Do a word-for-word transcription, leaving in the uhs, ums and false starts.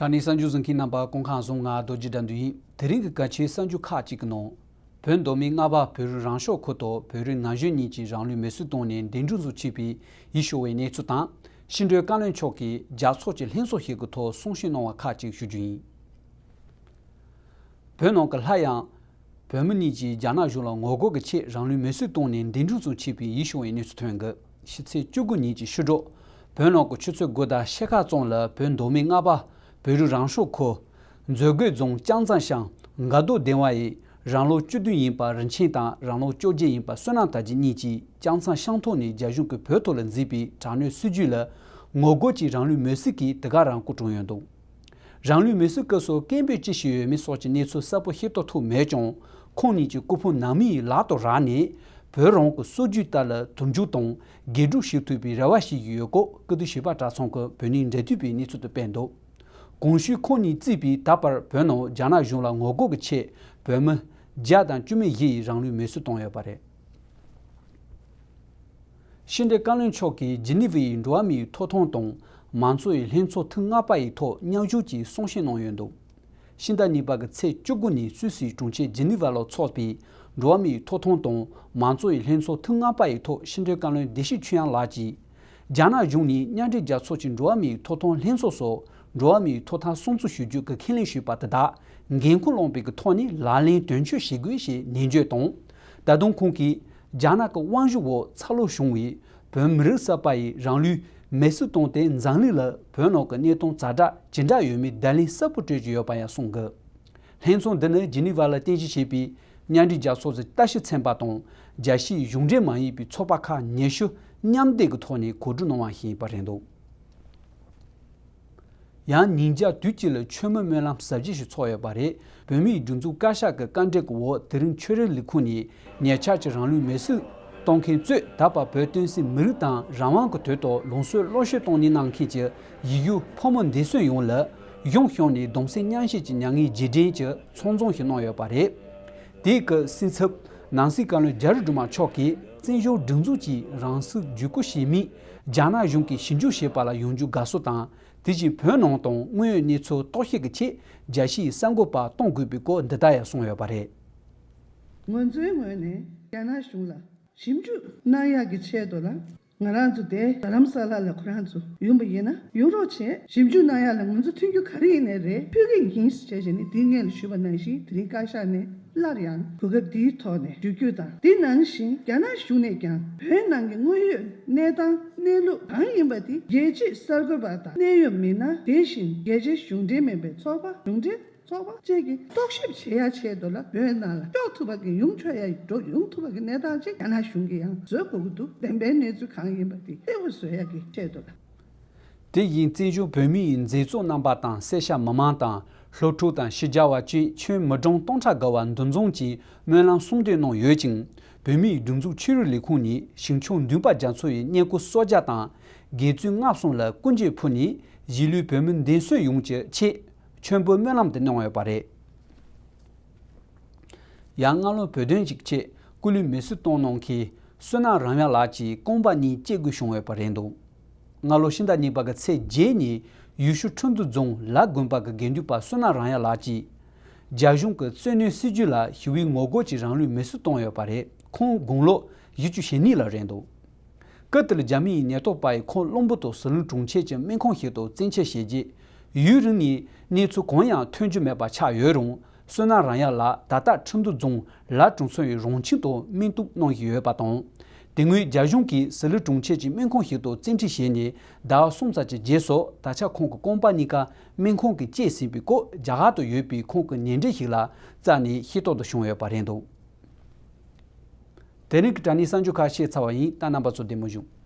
ད་ནི་གསར་འགྱུར་གཟིགས་མཁན་རྣམ་པ་སྐུ་ཁམས་བཟང་། ང་རྡོ་རྗེ་དགྲ་འདུལ་ཡིན། དེ་རིང་གི་གལ་ཆེའི་གསར་འགྱུར་ཁག་ཅིག་གི་ནང་། བོད་མདོ་སྨད་རྔ་བ་བོད་རིགས་རང་སྐྱོང་ཁུལ་དུ་བོད་རིགས་ན་གཞོན་གཉིས་ཀྱིས་རང་ལུས་མེར་སྲེག་བཏང་ནས་འདས་གྲོངས་སུ་ཕྱིན་པའི་ཡིད་སྐྱོ་བའི་གནས་ཚུལ་དང་། ཕྱི་དྲིལ་བཀའ་བློན་མཆོག་གིས་རྒྱལ་ཚོགས་ཀྱི་ལྷན་ཚོགས་ཤིག་གི་ཐོག་གསུང་བཤད་གནང་བ་ཁག་ཅིག་ཞུ་རྒྱུ་ཡིན། བོད་ནང་གི་སླར་ཡང་བོད་མི་གཉིས་ཀྱིས་རྒྱ་ནག་གཞུང་ལ་ངོ་རྒོལ་གྱི་ཆེད་རང་ལུས་མེར་སྲེག་བཏང་ནས་འདས་གྲོངས་སུ་ཕྱིན་པའི་ཡིད་སྐྱོ་བའི་གནས་ཚུལ་ཐོན་གྱི། ཕྱི་ཚེས་བཅུ་དགུ་ཉིན་གྱི་ཕྱི་དྲོ། བོད་ནང་གི་ཆུ་ཚོད་དགུ་དང་ཕྱེད་ཀ་ཙམ་ལ་བོད་མདོ་སྨད་རྔ་བ་བོད་རིགས་རང་སྐྱོང་ཁུལ་མཛོད་དགོན་རྫོང་ལྕང་ཚང་ཤང་དགའ་རྡོར་སྡེ་བ་ཡི་རང་ལོ་བཅུ་བདུན་ཡིན་པ་རིན་ཆེན་དང་རང་ལོ་བཅོ་བརྒྱད་ཡིན་པ་བསོད་ནམས་དར་རྒྱས་གཉིས་ཀྱིས་ལྕང་ཚང་ཤང་ཐོག་ནས་རྒྱ་གཞུང་གིས་བོད་ཐོག་ལ་མཛད་པའི་དྲག་གནོན་སྲིད་ཇུས་ལ་ངོ་རྒོལ་གྱིས་རང་ལུས་མེར་སྲེག་གིས་དེ་ག་རང་སྐུ་གྲོངས་ཡོད་འདུག་རང་ལུས་མེར་སྲེག་སྐབས་སུ་སྐད་འབོད་ཅི་ཞིག་ཡོད་མེད་སོགས་ཀྱི་གནས་ཚུལ་གསལ་པོ་ཤེས་རྟོགས་ཐུབ་མེད་ཀྱང་། ཁོང་གཉིས་ཀྱི་སྐུ་ཕུང་ནང་མི་ཡི་ལག་ཏུ་རག་ནས་བོད་རང་གི་སྲོལ་རྒྱུན་ལྟར་ལ་དུར་འཇུག་དང་དགེ་སྒྲུབ་བྱེད་ཐུབ་པའི་རེ་བ་བྱེད་ཀྱི་ཡོད་སྐོར་སྐུ་དུས་བྱིས་པ་གྲྭ་ཚང་གི་བོད་གནས་འབྲེལ་མཐུད་པའི་གནས་ཚུལ་དུ་སྤེལ་འདུག་གོང་ཞུས་ཁོང་གཉིས་བརྩིས་པའི་ད་བར་བོད་ནང་རྒྱ་ནག་གཞུང་ལ་ངོ་རྒོལ་གྱི་ཆེད་བོད་མི་བརྒྱ་དང་བཅུ་མེད་བཞི་ཡིས་རང་ལུས་མེར་སྲེག་བཏང་ཡོད་པ་རེད། ཕྱི་དྲིལ་བཀའ་བློན་མཆོག་གིས་ཇི་ནི་ཝ་ཡི་འགྲོ་བ་མིའི་ཐོབ་ཐང་དང་མང་གཙོ་ཡི་ལྷན་ཚོགས་ཐེངས་ལྔ་པ་ཡི་ཐོག་མཉམ་ཞུགས་ཀྱིས་གསུང་བཤད་གནང་ཡོད་འདུག་ཕྱི་ཟླ་གཉིས་པ་གི་ཚེས་བཅུ་དགུ་ཉིན་སུད་སིའི་གྲོང་ཁྱེར་ཇི་ནི་ཝ་ལ་འཚོགས་པའི་འགྲོ་བ་མིའི་ཐོབ་ཐང་དང་མང་གཙོ་ཡི་ལྷན་ཚོགས་ཐེངས་ལྔ་པ་ཡི་ཐོག་ཕྱི་དྲིལ་བཀའ་བློན་བདེ་སྐྱིད་ཆོས་དབྱངས་ལགས་ཀྱིས། རྒྱ་ནག་གཞུང་ནས་མཉམ་འབྲེལ་རྒྱལ་ཚོགས་ཀྱི་འགྲོ་བ་མིའི་ཐོབ་ཐང་ལྷན་ཚོགས་སོགས་འགྲོ་བ་མིའི་ཐོབ་ཐང་སྲུང་བརྩི་ཞུ་རྒྱུ་གི་ཁས་ལེན་ཞུས་པ་དེ་དག་འགན་ཁུར་བླངས་པའི་གི་ཐོག་ནས་ལག་ལེན་དོན་འཁྱོལ་བྱེད་དགོས་ཞེས་ནན་བརྗོད་དང་། ད་དུང་ཁོང་གིས་རྒྱ་ནག་གི་དབང་བཞུགས་འོག་འཚར་ལོངས་བྱུང་བའི་བོད་མི་རིགས་གསར་པ་ཡིས་རང་ལུས་མེར་སྲེག་བཏང་སྟེ་འཛམ་གླིང་ལ་བོད་ནང་གི་གནས་སྟངས་ཛ་དྲག་ཇི་འདྲ་ཡོད་མེད་བརྡ་ལན་གསལ་པོ་སྤྲོད་ཀྱི་ཡོད་པ་ཡང་གསུངས་གི། ལྷན་ཚོགས་འདི་ནི་ཇི་ནི་ཝ་ལ་རྟེན་གཞི་བྱས་པའི་མཉམ་འབྲེལ་རྒྱལ་ཚོགས་ཀྱི་ལྟ་ཞིབ་ཚན་པ་དང་རྒྱལ་སྤྱིའི་གཞུང་འབྲེལ་མ་ཡིན་པའི་ཚོགས་པ་ཁག་ཉི་ཤུ་མཉམ་འདེགས་ཀྱི་ཐོག་ནས་གོ་སྒྲིག་གནང་བ་ཞིག་ཡིན་པ་རེད་འདུག་ཡང་ཉིན་རྒྱབ་དུས་གཅིག་ལ་མཆོད་མེ་སྨོན་ལམ་གཟབ་རྒྱས་ཤིག་ཚོགས་ཡོད་པ་རེད། བོད་མིའི་སྒྲིག་འཛུགས་བཀའ་ཤག་གི་བཀའ་འབྲེལ་གྱི་འོག་དེ་རིང་ཆོས་རིག་ལས་ཁུངས་ནས་ཉེ་ཆར་གྱི་རང་ལུས་མེར་སྲེག་གཏོང་མཁན་གཙོས་ད་བར་བོད་བསྟན་སྲིད་མི་རིགས་དང་རང་དབང་གི་དོན་དུ་ལུང་སྲོལ་སློབ་གསོ་གཏོང་ནས་གནང་མཁན་གྱི་ཡིག་གཞུག་ཕོ་མོ་འདས་གསོན་ཡོངས་ལ་གཞུང་གཤམ་ནས་གདུང་སེམས་མཉམ་སྐྱེད་ཀྱི་མྱ་ངན་རྗེས་དྲན་གྱི་ཚོགས་འཛོམས་ཤིག་གནང་ཡོད་པ་རེད། དེའི་སྐབས་སྲིད་ཚབ་ནང་སྲིད་བཀའ་བློན་རྒྱ་རི་སྒྲོལ་མ་མཆོག་གིས་བཙན་བྱོལ་སྒྲིག་འཛུགས་ཀྱིས་རང་སྲིད་བརྗེ་བཀོད་བྱས་མིན་རྒྱ་ནག་གཞུང་གིས་ཞིབ་འཇུག་བྱས་པ་ལ་ཡོང་རྒྱུ་དགའ་བསུ་དང་། དེ་བཞིན་བོད་ནང་དང་དངོས་ཡོད་གནས་ཚུལ་རྟོག་ཞིབ་ཀྱི་ཆེད་རྒྱལ་སྤྱིའི་གསར་འགོད་པ་གཏོང་དགོས་པའི་སྐོར་འདི་ལྟར་ཡང་གསུངས་ཡོད་པ་རེད། ང་ཚོའི་ངོས་ནས་རྒྱ་ནག་གཞུང་ལ་ཞིབ་འཇུག་གནང་ཡག་གི་ཆེད་དུ་ལ་ང་རང་ཚོ་དེ་རྡ་རམ་ས་ལ་ལ་ཁོ་རང་ཚོ་ཡོང་པ་ཡིན་ན་ཡོང་རོགས་བྱེད། ཞིབ་འཇུག་གནང་ཡག་ལ་ང་ཚོ་མཐུན་རྒྱུ་ག་རེ་ཡིན་ནའི་རེད། ཕུལ་གི་ཡིན་ཞེས་བྱས་ནས་དེ་སྔོན་ལ་ཞུས་པ་ནང་བཞིན་དེ་རིང་བཀའ་ཤག་ནས་སླར་ཡང་གོ་སྐབས་འདིའི་ཐོག་ནས་ཞུ་རྒྱུ་དང་། དེ་ནང་བཞིན་རྒྱ་ནག་གཞུང་ནས་ཀྱང་བོད་ནང་གི་དངོས་ཡོད་གནས་སྟངས་གནས་ལུགས་གང་ཡིན་པ་དེ་རྒྱལ་སྤྱིའི་གསར་འགོད་པ་དང་གནད་ཡོད་མི་སྣ། དེ་བཞིན་རྒྱལ་སྤྱིའི་གཞུང་འབྲེལ་མིན་པའི་ཚོགས་པ། གཞུང་འབྲེལ་ཚོགས་པ་བཅས་ཀྱིས་རྟོག་ཞིབ་བྱེད་ཡ་ཆེད་དུ་ལ་བོད་ནང་ལ་ཤོག་ཐུབ་པ་གི་ཡོང་ཆོག་ཡ་འགྲོ་ཡོང་ཐུབ་པ་གི་གནས་སྟངས་ཅིག་རྒྱ་ནག་གཞུང་གིས་ཡང་བཟོ་དགོས་ཀྱི་འདུག་བདེན་པའི་གནས་ཚུལ་གང་ཡིན་པ་དེ་གསལ་པོ་བཟོ་ཡ་གི་ཆེད་དུ་ལ། དེ་བཞིན་བཙན་བྱོལ་བོད་མིའི་མཛད་གཙོ་རྣམ་པ་དང་སེར་སྐྱ་མི་མང་དང་སློབ་ཕྲུག་དང་ཕྱི་རྒྱལ་བ་བཅས་ཁྱོན་མི་གྲངས་སྟོང་ཕྲག་བརྒལ་བ་འདུ་འཛོམས་ཀྱིས་སྨོན་ལམ་གསུང་འདོན་གནང་ཡོད་ཅིང་། བོད་མིའི་སྒྲིག་འཛུགས་ཆོས་རིག་ལས་ཁུངས་ནས་ཞིང་ཆུང་འདུས་པ་རྒྱ་མཚོ་ཡི་གཉན་སྐུ་སོ་བརྒྱ་དང་དགེ་ཚུལ་ལྔ་བསང་ལ་སྐུ་འགྱེད་ཕུལ་ནས་གཞིས་ལུས་བོད་མི་འདས་གསོན་ཡོངས་ཀྱི་ཆེད་མཆོད་འབུལ་སྨོན་ལམ་དེ་གནང་ཡོད་པ་རེད། ཡང་སྔ་ལོ་བོད་དོན་གྱི་ཆེད་སྐུ་ལུས་མེར་སྲེག་བཏང་གནང་མཁན་བསོད་ནམས་རང་ཡང་ལགས་ཀྱི་རྐང་པ་གཉིས་བཅད་དགོས་བྱུང་ཡོད་པ་རེད་འདུག་སྔ་ལོ་ཕྱི་ཟླ་གཉིས་པ་གི་ཚེས་བརྒྱད་ཉིན་ཡུལ་ཤུལ་ཁྲིན་ཏུ་རྫོང་ལ་དགོན་པ་གི་དགེ་འདུན་པ་བསོད་ནམས་རང་ཡང་ལགས་ཀྱིས་རྒྱ་གཞུང་གི་བཙན་གནོན་སྲིད་བྱུས་ལ་ཞི་བའི་ངོ་རྒོལ་གྱིས་རང་ལུས་མེར་སྲེག་བཏང་ཡོད་པ་རེད། ཁོང་དགུང་ལོ་བཞི་བཅུ་ཞེ་གཉིས་ལ་རེད་འདུག་སྐབས་དེར་རྒྱ་མི་ཡི་ཉེན་རྟོག་པ་ཡིས་ཁོང་བློན་པོ་དང་ཟི་ལིང་གྲོང་ཁྱེར་གྱི་སྨན་ཁང་ཞིག་ཏུ་བཙན་ཁྱེར་བྱས་རྗེས། ཡུན་རིང་ནས་གནས་ཚུལ་གང་ཡང་ཐོན་རྒྱུ་མེད་པ་ཆགས་ཡོད་རུང་། བསོད་ནམས་རང་ཡང་ལགས་ད་ལྟ་ཁྲིན་ཏུ་རྫོང་ལ་གྲོང་ཚོ་ཡི་རང་ཁྱིམ་དུ་སྨན་གཏུབ་གནང་བཞིན་ཡོད་པ་དང་། དེ་སྔོན་རྒྱ་གཞུང་གིས་ཟི་ལིང་གྲོང་ཁྱེར་གྱི་སྨན་ཁང་ཞིག་ཏུ་བཙན་ཁྲིད་བྱས་ནས་ཟླ་བ་གསུམ་ཙམ་གྱི་རྗེས་སུ། ད་ཆ་ཁོང་གི་རྐང་པ་གཉིས་ཀ་སྨན་ཁང་གིས་བཅད་ཟིན་པའི་སྐོར་རྒྱ་གར་དུ་ཡོད་པའི་ཁོང་གི་ཉེ་འབྲེལ་ཞིག་ལ་བཙལ་ནས་ཤེས་རྟོགས་དུ་བྱུང་ཡོད་པ་རེད་འདུག་དེ་རིང་གི་དྲ་གནས་གསར་འགྱུར་ཁག་བཤད་ཚར་བ་ཡིན། ད་རྣམ་པ་ཚོ་བདེ་མོ་བཞུགས།